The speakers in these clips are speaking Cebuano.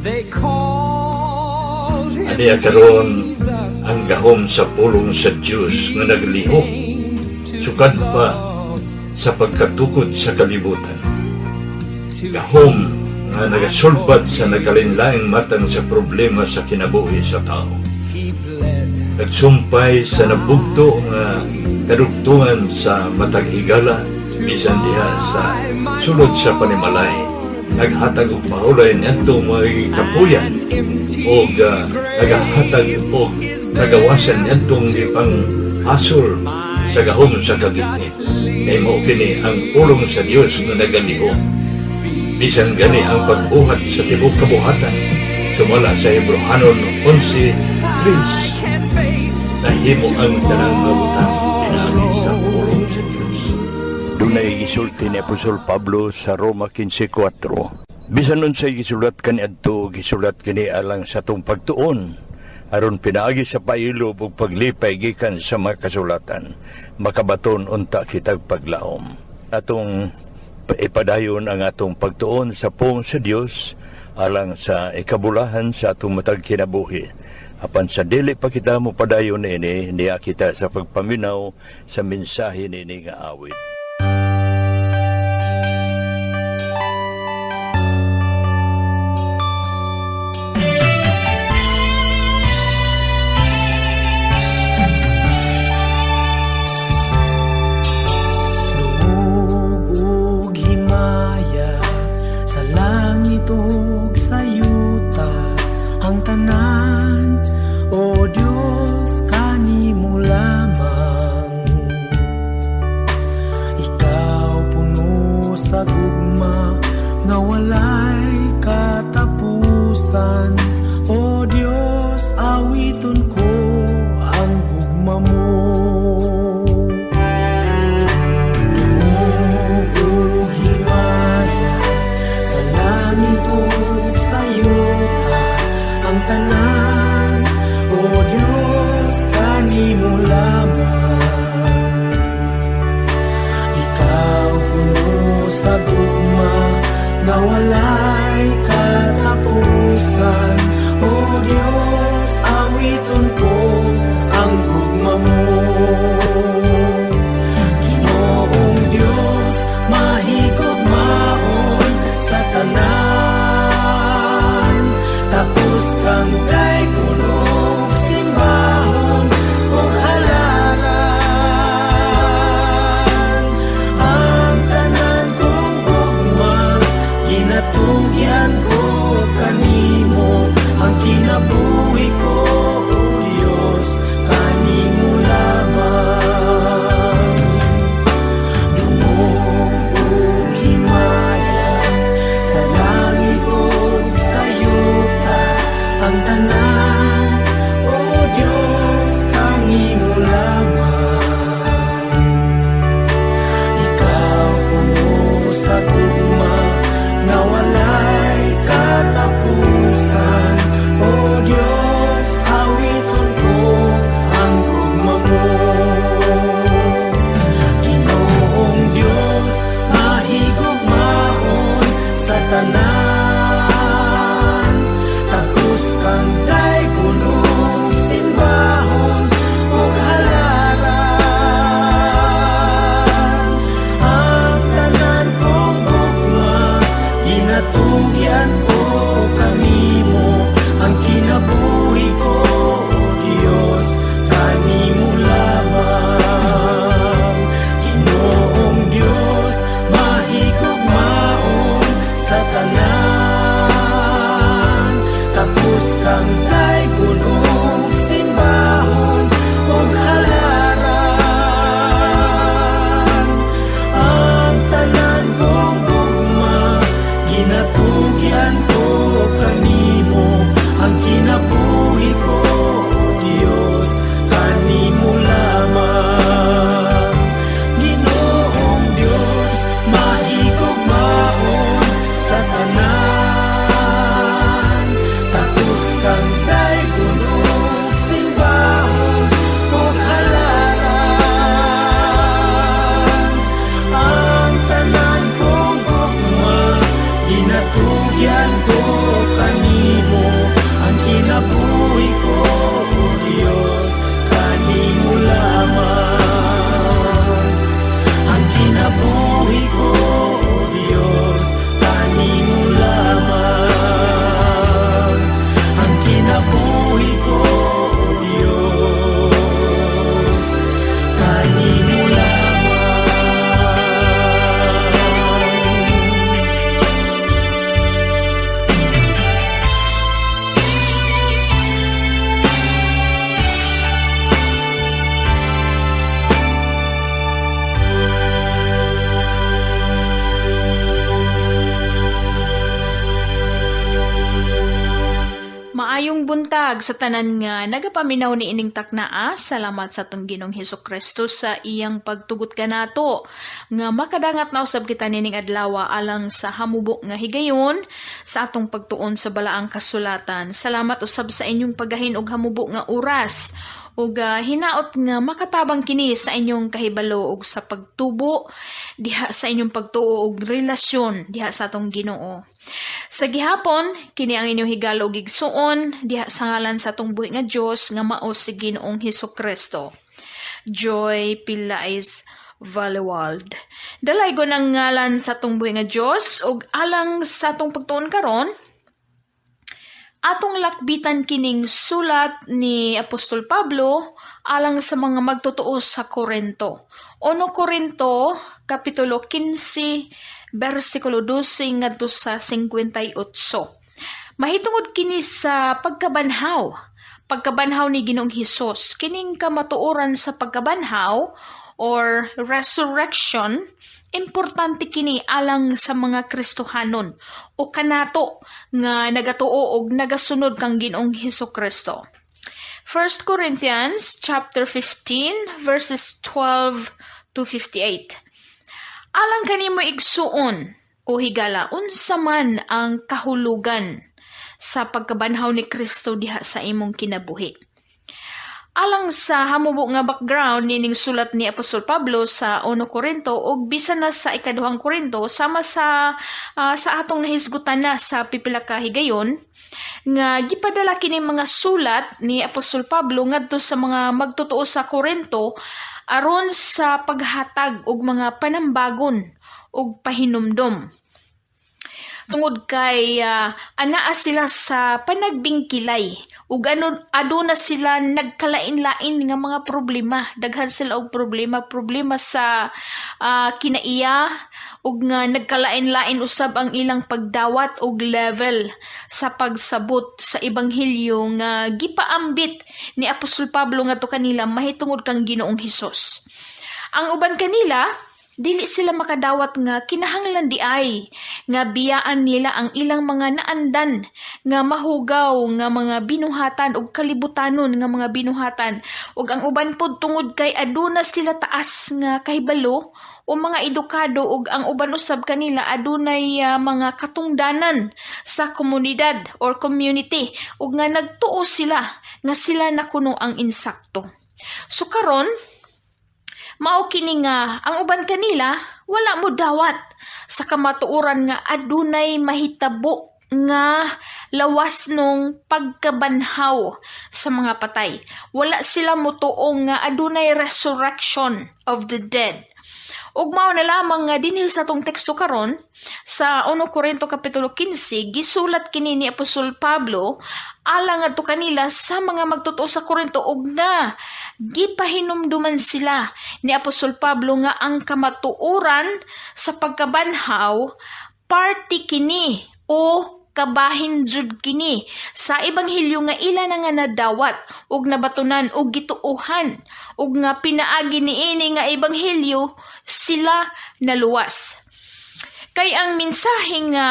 They called him Aniya karon Jesus. ang gahom sa pulong sa Dios nga naglihok sukad pa sa pagkatukod sa kalibutan. Gahom nga nagasulbad sa nagkalainlaing matang sa problema sa kinabuhi sa tao. He bled. Nagsumpay sa nabugto nga kadugtungan sa matag higala bisan diha sa sulod sa panimalay. Naghatag og pahulay niadto mga kapuyan og nagahatag og kagawasan niadtong gipang hasol sa gahom sa kagitnit. Kay mao kini ang pulong sa Dios nga nagalihok. Bisan gani ang pagbuhat sa tibuok kabuhatan, sumala sa Hebrohanon 11:3, Can face nahimo ang tanang mga butang pinaagi sa pulong sa Dios. Dunay gisulti ni Apostol Pablo sa Roma 15:4. Bisan unsay gisulat kaniadto, gisulat kini alang sa atong pagtuon, aron pinaagi sa pailob ug paglipay gikan sa mga kasulatan, makabaton unta kitag paglaom. Atong ipadayon ang atong pagtuon sa pulong sa Dios alang sa ikabulahan sa atong matag kinabuhi. Apan sa dili pa kita mo padayon ini, niya kita sa pagpaminaw sa mensahe nini nga awit. Lungog ug himaya sa langit ug sa yuta, ang tanan, O Dios, kanimo lamang. Ikaw puno sa gugma nga walay katapusan. O Dios, awiton ko ang gugma mo. Dungog ug himaya sa langit ug sa yuta, ang tanan, O Dios, kanimo lamang. Ikaw puno sa gugma nga walay katapusan. O Dios, awiton ko ang gugma mo. Ginoong Dios, mahigugmaon sa tanan. Takos kang daygon, simbahon ug halaran. Ang tanan kong gugma ginatugyan ko kanimo. Ang kinabuhi ko, O Dios, kanimo lamang. Dungog ug himaya sa langit ug sa yuta, ang tanan, O Dios, kanimo lamang. Ikaw puno sa gugma nga walay katapusan. O Dios, awiton ko ang gugma mo. Ginoong Dios, mahigugmaon sa tanan. Takos kang daygon, simbahon ug halaran. Ang tanan kong gugma ginatugyan ko kanimo. Ang kinabuhi ko, O Dios, kanimo lamang. Ginoong Dios, mahigugmaon sa tanan. Takos kang daygon, simbahon ug halaran. Ang tanan kong gugma ginatugyan ko kanimo. Ang kinabuhi ko, O Dios, kanimo lamang. Ginoong Dios, mahigugmaon sa tanan. Takos kang daygon, simbahon ug halaran. Ang tanan kong gugma ginatugyan ko kanimo. buntag sa tanan nga nagapaminaw ni ining taknaa. Salamat sa atong Ginoong Hesus Kristo sa iyang pagtugot kanato nga makadangat na usab kita nining adlaw alang sa hamubo nga higayon sa atong pagtuon sa balaang kasulatan. Salamat usab sa inyong paggahin og hamubo nga oras ug hinaot nga makatabang kini sa inyong kahibalo ug sa pagtubo diha sa inyong pagtuo ug relasyon diha sa atong Ginoo. Sa gihapon, kini ang inyong higala ug igsuon diha sa ngalan sa atong buhi nga Dios nga mao si Ginoong Hesus Kristo. Joy Pilais Valewald. Dalaygon ang ngalan sa atong buhi nga Dios ug alang sa atong pagtuon karon, atong lakbitan kining sulat ni Apostol Pablo alang sa mga magtotoo sa Korinto. 1 Korinto, Kapitulo 15, versikulo 12 ngadto sa 58. Mahitungod kini sa pagkabanhaw. Pagkabanhaw ni Ginoong Hesus. Kining kamatuoran sa pagkabanhaw or resurrection, importante kini alang sa mga Kristohanon o kanato nga nagatuo og nagasunod kang Ginoong Hesus Kristo. 1 Corinthians chapter 15 verses 12 to 58. Alang kanimo, igsuon o higala, unsa man ang kahulugan sa pagkabanhaw ni Kristo diha sa imong kinabuhi? Alang sa hamubo nga background nining sulat ni Apostol Pablo sa 1 Corinto ug bisan na sa ikaduhang Korinto, sama sa atong nahisgutan na sa pipila ka higayon nga gipadala kini mga sulat ni Apostol Pablo ngadto sa mga magtotoo sa Korinto aron sa paghatag og mga panambagon ug pahinumdom tungod kay anaa sila sa panagbingkilay ug ano aduna sila nagkalain-lain nga mga problema. Daghan sila og problema, problema sa kinaiya, ug nga nagkalain-lain usab ang ilang pagdawat og level sa pagsabot sa ebanghelyo nga gipaambit ni Apostol Pablo ngadto kanila mahitungod kang Ginoong Hesus. Ang uban kanila, dili sila makadawat nga kinahanglan di ay nga biyaan nila ang ilang mga naandan nga mahugaw nga mga binuhatan ug kalibutanon nga mga binuhatan, ug ang uban pod tungod kay aduna sila taas nga kahibalo o mga edukado, ug ang uban usab kanila adunay mga katungdanan sa komunidad or community ug nga nagtuo sila nga sila na kuno ang insakto. So karon, mao kini nga ang uban kanila wala mo dawat sa kamatuoran nga adunay mahitabo nga lawas nung pagkabanhaw sa mga patay. Wala sila motuo nga adunay resurrection of the dead. Ug mao na lamang nga dinhi sa atong teksto karon sa 1 Korinto kapitulo 15, gisulat kini ni Apostol Pablo alang ngadto kanila sa mga magtotoo sa Korinto ug nga gipahinumduman sila ni Apostol Pablo nga ang kamatuoran sa pagkabanhaw, parte kini o kabahin jud kini sa ebanghelyo nga ila na nga nadawat ug nabatunan ug gituohan, ug nga pinaagi niini nga ebanghelyo sila naluwas. Kay ang mensahe nga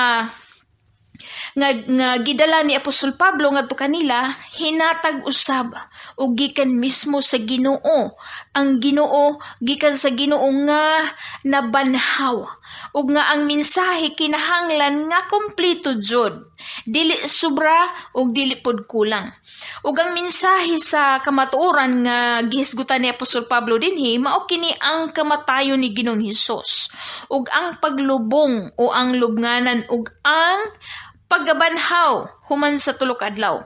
gidala ni Apostol Pablo ngadto kanila, hinatag usab og gikan mismo sa Ginoo. Ang Ginoo, gikan sa Ginoo nga nabanhaw, ug nga ang mensahe kinahanglan nga kompleto jud, dili sobra ug dili pod kulang. Ug ang mensahe sa kamatuoran nga gihisgutan ni Apostol Pablo dinhi, mao kini ang kamatayon ni Ginoong Hesus ug ang paglubong o ang lubnganan ug ang pagkabanhaw human sa 3 ka adlaw.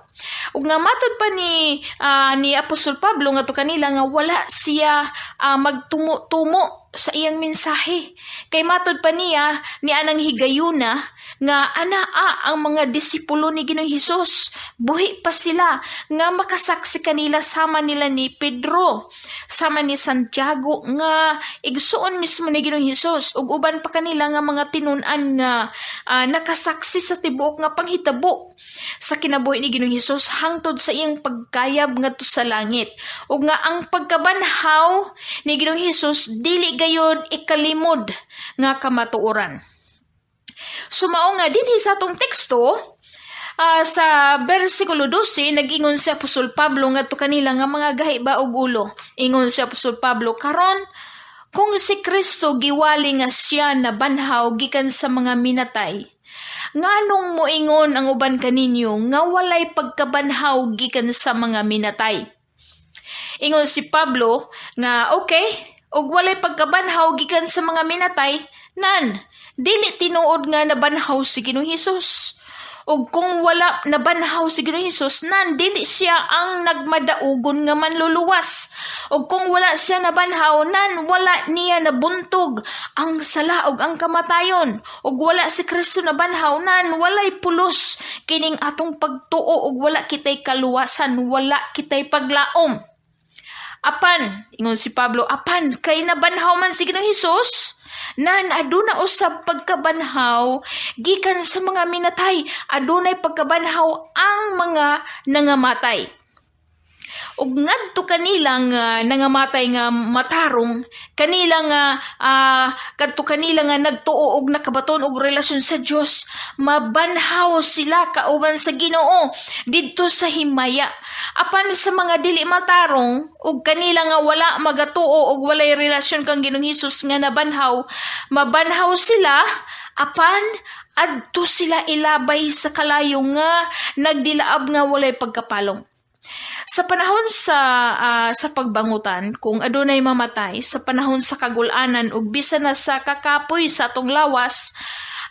Ug nga matod pa ni Apostol Pablo ngadto kanila nga wala siya magtumo-tumo sa iyang mensahe. Kay matod pa niya ni anang higayuna nga anaa ang mga disipulo ni Ginoong Hesus. Buhi pa sila nga makasaksi kanila sama nila ni Pedro, sama ni Santiago nga igsuon mismo ni Ginoong Hesus, ug uban pa kanila nga mga tinun-an nga nakasaksi sa tibuok nga panghitabo sa kinabuhi ni Ginoong Hesus hangtod sa iyang pagkayab ngadto sa langit. Ug nga ang pagkabanhaw ni Ginoong Hesus dili gayod ikalimod nga kamatuoran. So mao nga dinhi sa atong teksto, Sa versikulo 12, nag-ingon si Apostol Pablo ngadto kanila nga mga gahi ba og ulo. Ingon si Apostol Pablo, "Karon, kung si Kristo giwali nga siya nabanhaw gikan sa mga minatay, nganong moingon ang uban kaninyo nga walay pagkabanhaw gikan sa mga minatay?" Ingon si Pablo nga okay, og walay pagkabanhaw gikan sa mga minatay, nan dili tinuod nga nabanhaw si Ginoong Hesus. Ug kung wala nabanhaw si Ginoong Hesus, nan dili siya ang nagmadaugon nga manluluwas. Ug kung wala siya nabanhaw, nan wala niya nabuntog ang sala ug ang kamatayon. Ug wala si Kristo nabanhaw, nan walay pulos kining atong pagtuo ug wala kitay kaluwasan, wala kitay paglaom. Apan, ingon si Pablo, apan kay nabanhaw man si Ginoong Hesus, nan aduna usab pagkabanhaw gikan sa mga minatay, adunay pagkabanhaw ang mga nangamatay. Ug ngadto kanila nga nangamatay nga matarong, kanila nga kadto kanila nga nagtuo og nakabaton og relasyon sa Dios, mabanhaw sila kauban sa Ginoo didto sa himaya. Apan sa mga dili matarong ug kanila nga wala magatuo og walay relasyon kang Ginoong Hesus nga nabanhaw, mabanhaw sila, apan adto sila ilabay sa kalayo nga nagdilaab nga walay pagkapalong. Sa panahon sa pagbangutan, kung adunay mamatay, sa panahon sa kagulanan ug bisan na sa kakapoy sa atong lawas,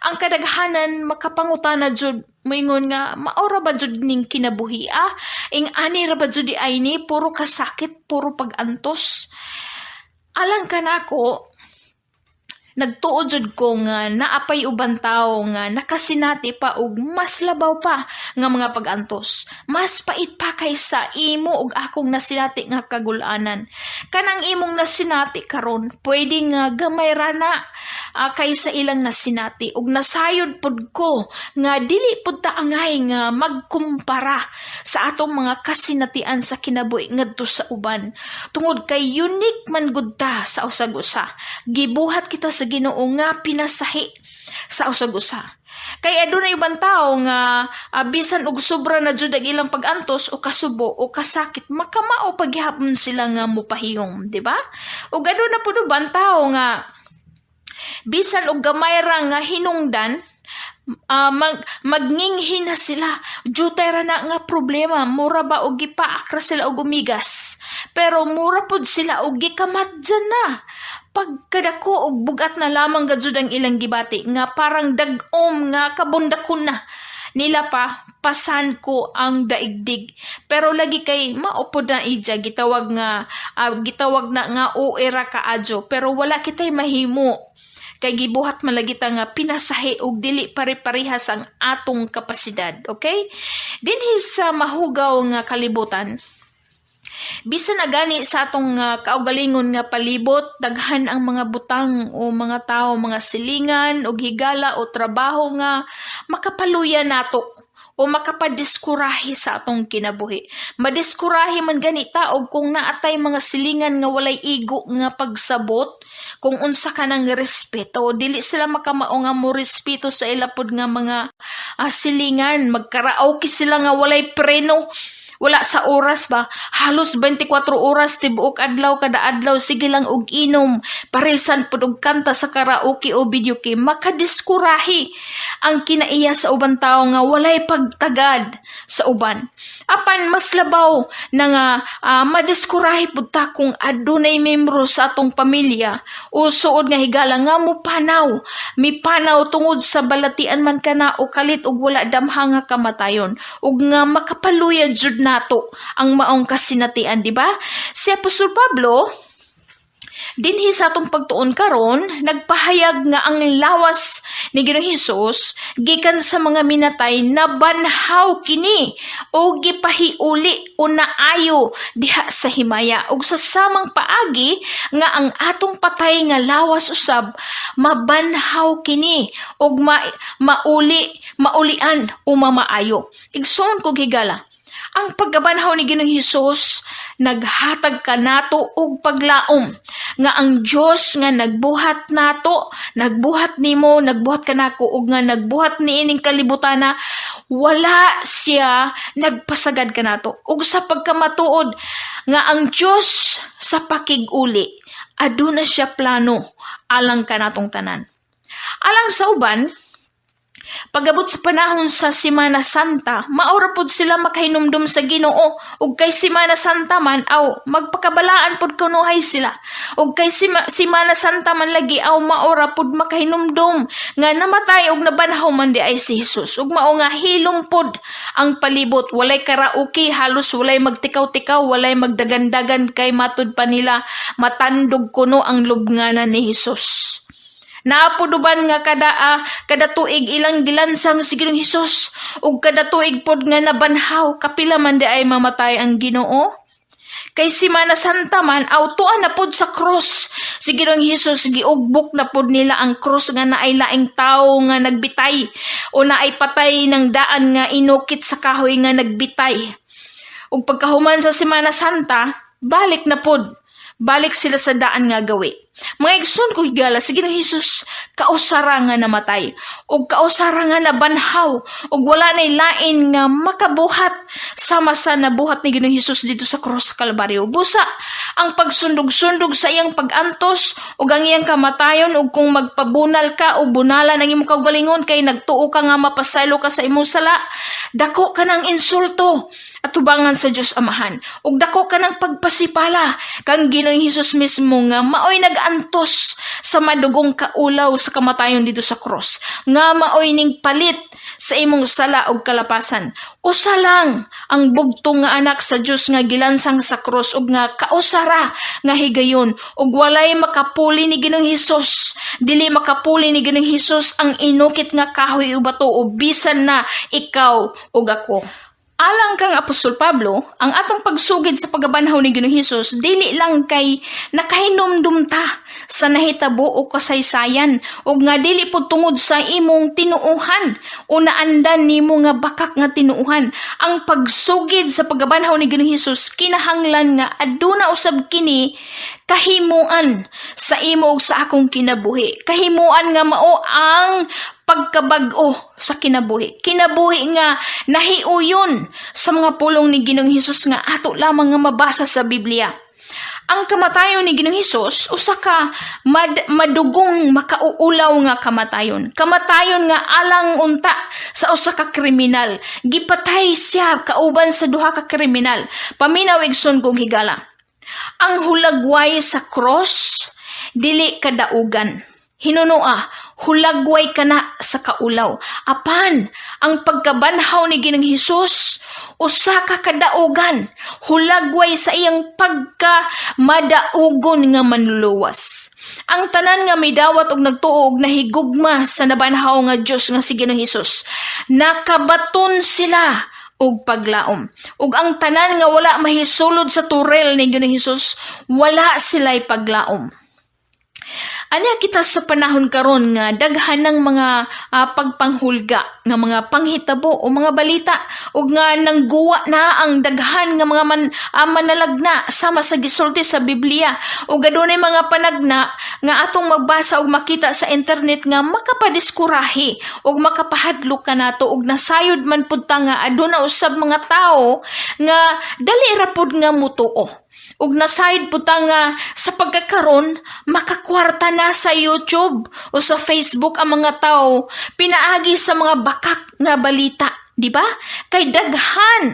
ang kadaghanan makapangutana jud, moingon nga, "Maora ba jud ning kinabuhi ah? Ing ani ra ba jud di ay ni, puro kasakit, puro pagantos?" Alang kanako, nagtuo jud ko nga naapay uban tawo nga nakasinati pa og mas labaw pa nga mga pag-antos. Mas pait pa kaysa imo ug akong nasinati nga kagulanan. Kanang imong nasinati karon, pwede nga gamay ra na kaysa ilang nasinati, ug nasayod pud ko nga dili pud ta angay nga magkumpara sa atong mga kasinatian sa kinabuhi ngadto sa uban. Tungod kay unique man gud ta sa usag-usa. Gibuhat kita sa Ginoo nga pinasahi sa usag-usa. Kay adunay ubang tawo nga bisan og sobra na jud ang ilang pag-antos o kasubo o kasakit, makamao paghapon sila nga mopahiyom, di ba? Ug aduna pud ubang tawo nga bisan og gamay ra nga hinungdan, magnginhi na sila. Jutay ra na nga problema, mura ba og gipaak ra sila og umigas. Pero mura pud sila og gikamatdyan na. Pagkadako og bugat na lamang gajud ang ilang gibati nga parang dag-om nga kabundakon na nila pa pasan ko ang daigdig. Pero lagi kay maupod na ija gitawag na nga uera kaadyo, pero wala kitay mahimo kay gibuhat man lagi ta nga pinasahi og dili pare-parehas ang atong kapasidad, okay? Dinhi sa mahugaw nga kalibutan, bisan na gani sa atong kaugalingon nga palibot, daghan ang mga butang o mga tao, mga silingan og higala o trabaho nga makapaluya nato o makapadiskurahe sa atong kinabuhi. Madiskurahe man gani ta og kung naatay mga silingan nga walay igo nga pagsabot kung unsa ka nang respeto. Dili sila makamao nga mo respeto sa ila pod nga mga silingan. Magkaraoke sila nga walay preno, wala sa oras ba, halos 24 oras tibuok adlaw, kada adlaw sige lang og inom, paresan pud og kanta sa karaoke o videoke. Makadiskurahi ang kinaiya sa uban tawo nga walay pagtagad sa uban. Apan mas labaw na nga madiskurahi pud ta kung adunay membro sa atong pamilya o suod nga higala nga mo panaw mipanaw tungod sa balatian man kana o kalit og wala damha nga kamatayon ug nga makapaluya jud nato ang maong kasinatian, di ba? Si Apostol Pablo dinhi sa atong pagtuon karon nagpahayag nga ang lawas ni Ginoong Hesus gikan sa mga minatay nabanhaw kini o gipahiuli o naayo diha sa himaya, ug sa samang paagi nga ang atong patay nga lawas usab mabanhaw kini ug mauli maulian o mamaayo. Igsoon kog higala, Ang pagkabanhaw ni Ginoong Hesus naghatag kanato og paglaom nga ang Dios nga nagbuhat nato, nagbuhat nimo, nagbuhat kanako ug nga nagbuhat niining kalibutana, wala siya nagpasagad kanato. Ug sa pagkamatuod nga ang Dios sa pakig-uli, aduna siya plano alang kanatong tanan. Alang sa uban, pagabot sa panahon sa Semana Santa, mao ra pod sila makahinumdum sa Ginoo, ug kay Semana Santa man aw magpakabalaan pod kunuhay sila. Ug kay Semana Santa man lagi aw mao ra pod makahinumdum nga namatay ug nabanhaw man diay si Jesus. Ug mao nga hilom pod ang palibot, walay karaoke, halos walay magtikaw-tikaw, walay magdagandagan kay matud pa nila matandog kuno ang lubnganan ni Jesus. Naa pod uban nga kada tuig ilang gilansang si Ginoong Hesus ug kada tuig pod nga nabanhaw, kapila man diay mamatay ang Ginoo. Kay Semana Santa man aw tuan na pod sa cross si Ginoong Hesus, giugbok na pod nila ang cross nga naay laing tawo nga nagbitay o naay patay ng daan nga inukit sa kahoy nga nagbitay. Ug pagkahuman sa Semana Santa, balik na pod. Balik sila sa daan nga gawi. Mga igsoon ko higala, si Ginoong Hesus kausara nga namatay ug kausara nga nabanhaw ug wala nay lain nga makabuhat sama sa nabuhat ni Ginoong Hesus dito sa cross sa Kalbaryo. Busa ang pagsundog-sundog sa iyang pag-antos ug ang iyang kamatayon, ug kung magpabunal ka o bunalan ang imong kaugalingon kay nagtuo ka nga mapasaylo ka sa imong sala, dako ka ng insulto atubangan sa Dios Amahan ug dako ka ng pagpasipala kang Ginoong Hesus mismo nga maoy nag-antos sa madugong kaulaw sa kamatayon dito sa cross, nga maoy ning palit sa imong sala ug kalapasan. Usa lang ang bugtong nga anak sa Dios nga gilansang sa cross ug nga kausara nga higayon ug walay makapuli ni Ginoong Hesus. Dili makapuli ni Ginoong Hesus ang inukit nga kahoy ug bato o bisan na ikaw ug ako. Alang kang Apostol Pablo, ang atong pagsugid sa pagkabanhaw ni Ginoong Hesus dili lang kay nakahinumdum ta sa nahitabo o kasaysayan ug nga dili pud tungod sa imong tinuohan o naandan nimo nga bakak nga tinuohan. Ang pagsugid sa pagkabanhaw ni Ginoong Hesus kinahanglan nga aduna usab kini kahimuan sa imo ug sa akong kinabuhi. Kahimuan nga mao ang pagkabag-o sa kinabuhi. Kinabuhi nga nahiuyon sa mga pulong ni Ginoong Hesus nga ato lamang nga mabasa sa Biblia. Ang kamatayon ni Ginoong Hesus usa ka madugong makauulaw nga kamatayon. Kamatayon nga alang unta sa usa ka kriminal. Gipatay siya kauban sa duha ka kriminal. Paminaw, igsoon kong higala. Ang hulagway sa cross dili kadaugan. Hinunua, hulagway ka na sa kaulaw. Apan, ang pagkabanhaw ni Ginoong Hesus, usa ka kadaugan, hulagway sa iyang pagka madaugon nga manluluwas. Ang tanan nga midawat og nagtuo og nahigugma sa nabanhaw nga Dios nga si Ginoong Hesus, nakabaton sila og paglaom. Ug ang tanan nga wala mahisulod sa turel ni Ginoong Hesus, wala sila'y paglaom. Anya kita sa panahon karon nga daghan ng mga pagpanghulga nga mga panghitabo o mga balita ug nga nangguwa na ang daghan nga mga manalagna sama sa gisulti sa Biblia, ug adunay mga panagna nga atong magbasa ug makita sa internet nga makapadiskurahe ug makapahadlok kanato, ug nasayod man pud ta nga aduna usab mga tawo nga dali ra pud nga mutuo. Ug nasayod pud ta nga sa pagkakaron makakwarta na sa YouTube o sa Facebook ang mga tao pinaagi sa mga bakak nga balita, di ba? Kay daghan,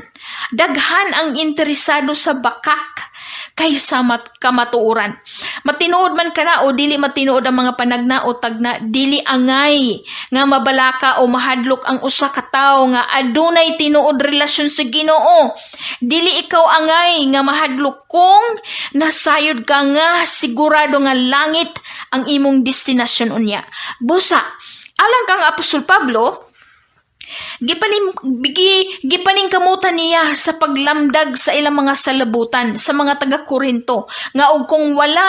daghan ang interesado sa bakak kaysa kamatuoran. Matinuod man kana o dili matinuod ang mga panagna o tagna, dili angay nga mabalaka o mahadlok ang usa ka tawo nga adunay tinuod relasyon sa Ginoo. Dili ikaw angay nga mahadlok kung nasayod ka nga sigurado nga langit ang imong destinasyon unya. Busa, alang kang Apostol Pablo, Gipaningkamutan niya sa paglamdag sa ilang mga salabutan sa mga taga Korinto nga og kung wala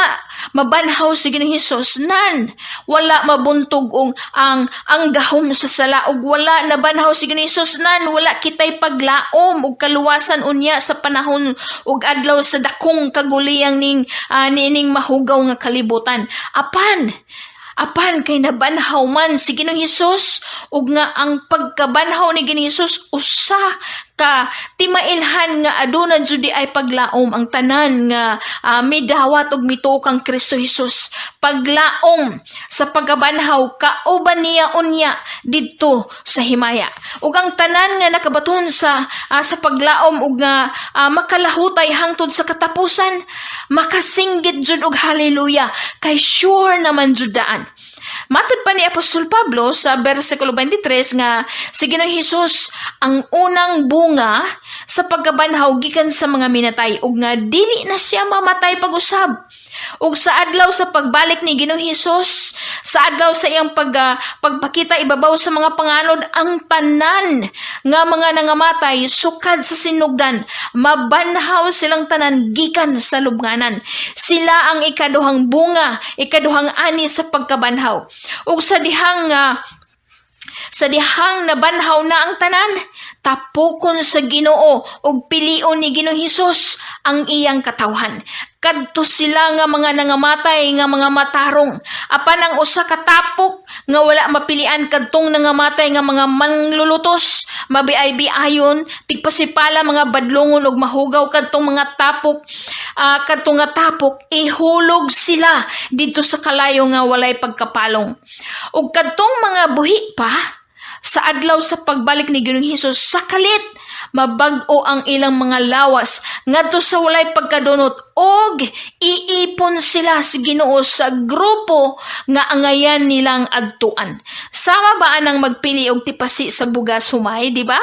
mabanhaw si Ginoong Hesus, nan wala mabuntog og ang gahom sa sala, ug wala nabanhaw si Ginoong Hesus, nan wala kitay paglaom ug kaluwasan unya sa panahon ug adlaw sa dakong kaguliyang ning niining mahugaw nga kalibutan. Apan kay nabanhaw man si Ginoong Hesus, ug nga ang pagkabanhaw ni Ginoong Hesus usa ka timailhan nga aduna jud ay paglaom ang tanan nga midawat og mituo kang Kristo Hesus, paglaom sa pagkabanhaw kauban niya unya didto sa himaya. Ug ang tanan nga nakabaton sa paglaom ug nga makalahutay hangtod sa katapusan, makasinggit jud og hallelujah kay sure naman jud daan. Matod pa ni Apostol Pablo sa versikulo 23 nga si Ginoong Hesus ang unang bunga sa pagkabanhaw gikan sa mga minatay ug nga dili na siya mamatay pag-usab. Ug sa adlaw sa pagbalik ni Ginoong Hesus, sa adlaw sa iyang pagpakita ibabaw sa mga panganod, ang tanan nga mga nangamatay sukad sa sinugdan, mabanhaw silang tanan gikan sa lubnganan. Sila ang ikaduhang bunga, ikaduhang ani sa pagkabanhaw. Ug sa dihang nabanhaw na ang tanan, tapokon sa Ginoo ug pilion ni Ginoong Hesus ang iyang katawhan. Kadto sila nga mga nangamatay nga mga matarong. Apan ang usa ka tapok nga wala mapilian, kadtong nangamatay nga mga manglulutos, mabiay-biayon, tigpasipala, mga badlongon ug mahugaw, kadtong mga tapok, kadtong nga tapok ihulog sila didto sa kalayo nga walay pagkapalong. Ug kadtong mga buhi pa sa adlaw sa pagbalik ni Ginoong Hesus, sa kalit mabag-o ang ilang mga lawas ngadto sa walay pagkadunot og iipon sila sa Ginoo sa grupo nga angayan nilang adtuan. Sama ba anang magpili og tipasi sa bugas humay, di ba?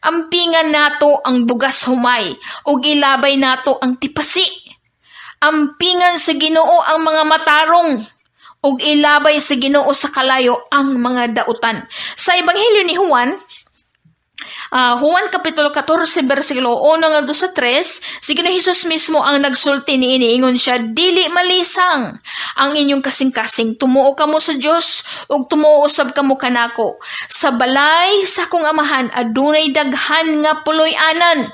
Ampingan nato ang bugas humay ug ilabay nato ang tipasi. Ampingan sa Ginoo ang mga matarong ug ilabay sa Ginoo sa kalayo ang mga dautan. Sa Ebanghelyo ni Juan, Juan Kapitulo 14 versikulo 1 ngadto sa 3, si Ginoong Hesus mismo ang nagsulti niini. Ingon siya, "Dili malisang ang inyong kasing-kasing. Tumuo kamo sa Dios ug tumuo usab kamo kanako. Sa balay sa akong Amahan adunay daghan nga puloy-anan.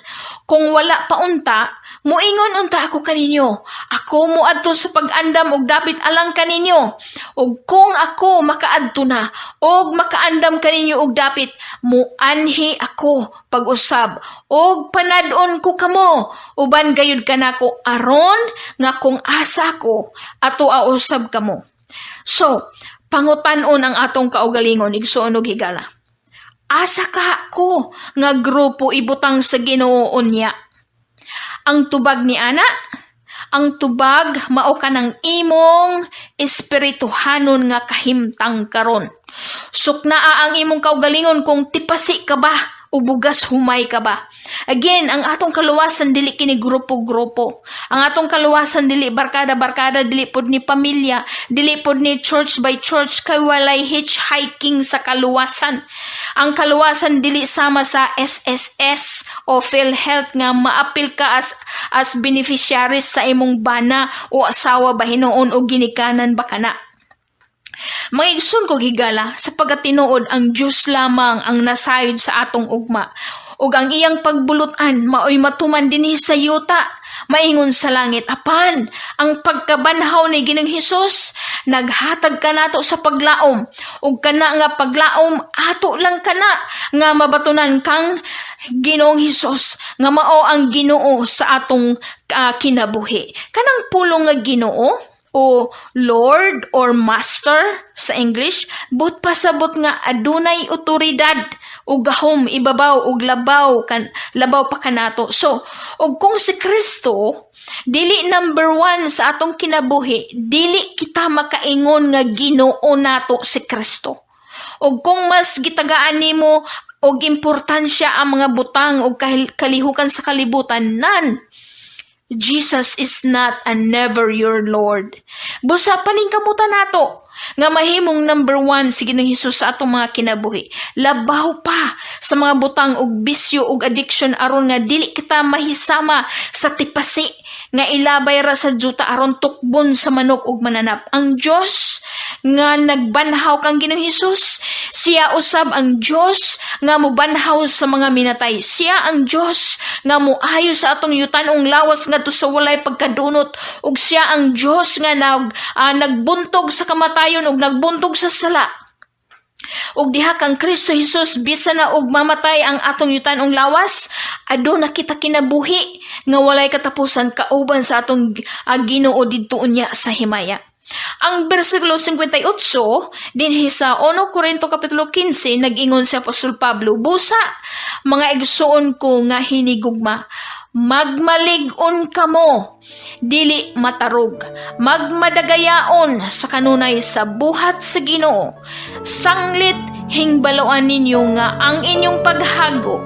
Kung wala pa unta, muingon unta ako kaninyo. Ako moadto sa pag-andam og dapit alang kaninyo. Ug kung ako makaadto na og makaandam kaninyo og dapit, muanhi ako pag-usab og panad-on ko kamo uban gayud kanako, aron nga kung asa ko, ato usab kamo." So, pangutan-on ang atong kaugalingon, igsuon og higala. Asa kaha ko nga grupo ibutang sa Ginoo unya? Ang tubag ni ana, ang tubag mao kanang imong espirituhanon nga kahimtang karon. Suknaa ang imong kaugalingon kung tipasi ka ba o bugas humay ka ba. Again, ang atong kaluwasan dili kini grupo-grupo. Ang atong kaluwasan dili barkada-barkada, dili pod ni pamilya, dili pod ni church by church, kay walay hitchhiking sa kaluwasan. Ang kaluwasan dili sama sa SSS o PhilHealth nga maapil ka as beneficiaries sa imong bana o asawa ba hinuon o ginikanan ba kana. Mga igsoon kog higala, sa pagkatinuod ang Diyos lamang ang nasayod sa atong ugma. Ug ang iyang pagbulutan maoy matuman dinhi sa yuta, maingon sa langit. Apan ang pagkabanhaw ni Ginoong Hesus naghatag kanato sa paglaom, ug kana nga paglaom ato lang kana nga mabatunan kang Ginoong Hesus nga mao ang Ginoo sa atong kinabuhi. Kanang pulong nga Ginoo o Lord or Master sa English, but pasabot nga adunay otoridad o gahom ibabaw ug labaw pa kanato. So, ug kung si Kristo dili number one sa atong kinabuhi, dili kita makaingon nga Ginoo nato si Kristo. Ug kung mas gitagaan nimo og importansya ang mga butang og kalihukan sa kalibutan, nan Jesus is not and never your Lord. Busa paningkamutan nato. nga mahimong number one si Ginoong Hesus sa atong mga kinabuhi. Labaw pa sa mga butang og bisyo og addiction, aron nga dili kita mahisama sa tipasi nga ilabay ra sa juta aron tukbon sa manok ug mananap. Ang Dios nga nagbanhaw kang Ginoong Hesus, siya usab ang Dios nga mobanhaw sa mga minatay. Siya ang Dios nga moayo sa atong yutanong lawas ngadto sa walay pagkadunot, ug siya ang Dios nga nagbuntog sa kamatayon ug nagbuntog sa sala. Ug diha kang Kristo Hesus, bisan na og mamatay ang atong yutanong lawas, aduna kita kinabuhi nga walay katapusan kauban sa atong Ginoo didto unya sa himaya. Ang bersikulo 58 dinhi sa 1 Korinto kapitulo 15, nag-ingon si Apostol Pablo, "Busa, mga igsuon ko nga hinigugma, magmalig-on kamo, dili matarog, magmadagayaon sa kanunay sa buhat sa Ginoo. Sanglit hingbaloan ninyo nga ang inyong paghago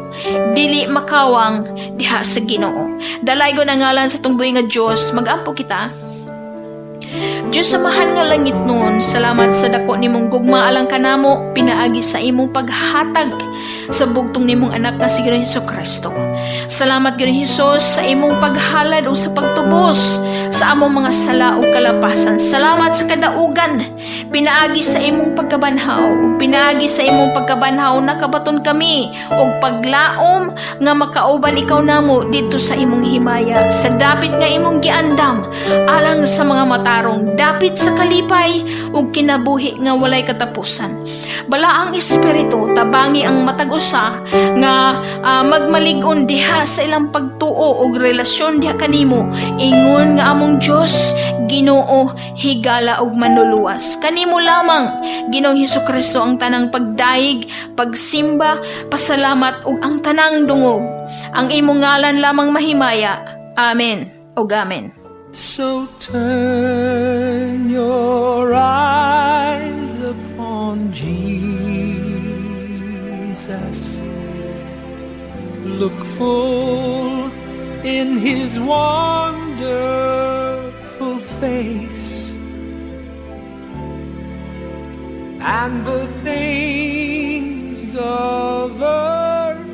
dili makawang diha sa Ginoo." Dalaygon ang ngalan sa atong buhi nga Dios. Magampo kita. Diyos Amahan nga langitnon, salamat sa dako nimong gugma alang kanamo pinaagi sa imong paghatag sa bugtong nimong anak nga si Ginoong Hesus Kristo. Salamat, Ginoong Hesus, sa imong paghalad o sa pagtubos sa among mga sala ug kalapasan. Salamat sa kadaugan pinaagi sa imong pagkabanhaw. Ug pinaagi sa imong pagkabanhaw, nakabaton kami og paglaom nga makauban ikaw namo didto sa imong himaya, sa dapit nga imong giandam alang sa mga matarong, dapit sa kalipay ug kinabuhi nga walay katapusan. Balaang Espiritu, tabangi ang matag usa nga magmalig-on diha sa ilang pagtuo ug relasyon diha kanimo ingon nga among Dios, Ginoo, higala ug manluluwas. Kanimo lamang, Ginoong Hesus Kristo, ang tanang pagdayeg, pagsimba, pasalamat ug ang tanang dungog. Ang imong ngalan lamang mahimaya. Amen ug amen. So turn your eyes upon Jesus. Look full in his wonderful face, and the things of earth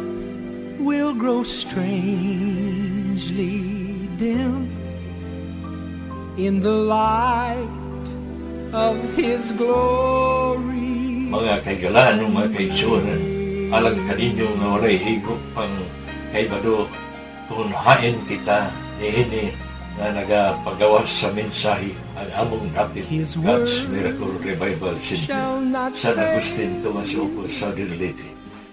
will grow strangely dim in the light of his glory. Mga kahigalaan ug mga kaigsuonan, alang kaninyo nga walay higop pang kaibalo kung hain kita niini nga nagapagawas sa mensahe, ang among dapit His God's word Miracle Revival Center, shall not San Agustin, Tomas Opo, Southern Leyte.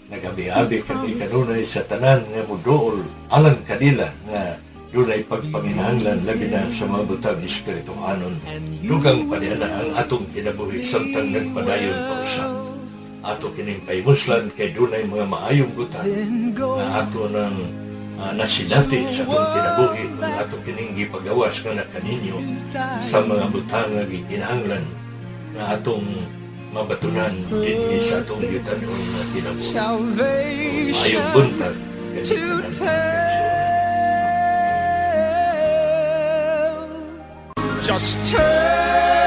Nagabi-abi kami kanunay sa tanan nga muduol alang kanila nga dunay pagpanginahanglan, labi na sa mga butang espirituhanon. Dugang paniana ang atong kinabuhi samtang nagpadayon pa usab. Ato kining pahimuslan kay dunay mga maayong butang nga ato nang nasinati sa atong kinabuhi kung ato kining gipagawas nga kaninyo sa mga butang nga gikinahanglan nga atong mabatunan dinhi sa atong yutanon nga kinabuhi. Salvation Maayong buntag to kaninyong tanan. Tell. Just turn